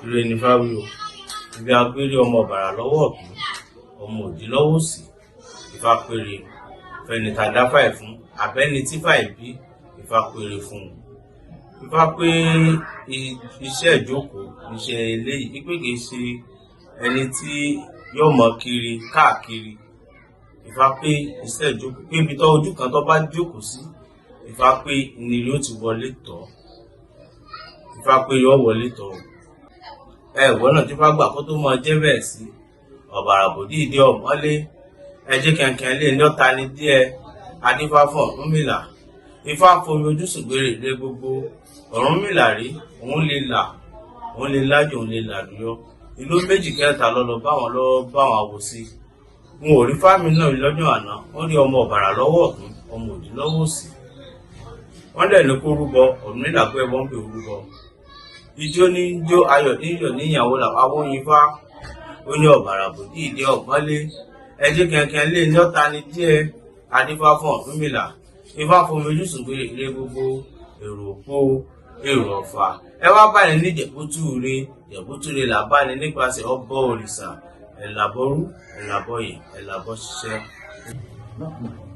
Ire ni fáwí o. Ibi agbérí ọmọ ọ̀bàrà lọ́wọ́ ọ̀tún, ọmọ òdì lọ́wọ́ òsì. Ifá péré fẹ́ni tá a dáfá ẹ̀ fún, àbẹ́ni tífá ẹ̀ bí, Ifá péré fún un. Ifá pé iṣẹ́ ìjókòó iṣẹ́ eléyìí, wípé kìí ṣe ẹni tí yóò mọ kiri káàkiri. Ifá pé iṣẹ́ ìjókòó, pé ibi tó ojú kan tó bá jókòó sí, Ifá pé ni yóò ti wọlé tọ̀. Ifá pé yóò wọlé tọ̀. Ẹ wọ́n náà tí Ifá gbà kó tó mọ jẹ́ bẹ́ẹ̀ sí. Ọ̀bàrà bòdì ìdí ọ̀mọ́lé. Ẹjẹ́ kẹ̀kẹ́ lé ní ọ̀ta ni díẹ̀. Adífá fún Ọ̀rúnmìlà. Ifá fomi ojú sùgbèrè lé gbogbo. Ọ̀rúnmìlà rí, òun lè là, òun lè lájò, òun lè làlùyọ. Ìlú méjì kẹta lọ báwọn lọ báwọn àwò sí. N ò rí fáàmì náà lọ́jọ́ àná, wọ́n rí ọmọ ọ̀bàrà lọ́wọ́ ọ̀tún, ọmọ òdì lọ́wọ́ òsì. Wọ́n dẹ̀ ní kó rúbọ, Ọ̀rúnmìlà pé ẹbọ ń pè rúbọ. Ijó ní jó, ayọ̀ ní yọ̀ níyàwó làwọn oyin Ifá. Ó ní ọ̀bàrà bòdì ìdí ọ̀gbọ́nlé. Ẹjẹ́ kẹ̀kẹ́ lé ní ọ̀ta ni díẹ̀. Adífá fún Ọ̀rúnmìlà. Ifá fomi ojú sùgbèrè lé gbogbo èrò òpó èrò ọ̀fà. Ẹ wá bá ní ní jẹ̀bútúre, jẹ̀bútúre là bá ní nípasẹ̀ ọbọ̀ òrìṣà. Ẹ̀làbọ̀rú, ẹ̀làbọ̀yè, ẹ̀làbọ̀ ṣiṣẹ́. Not mine.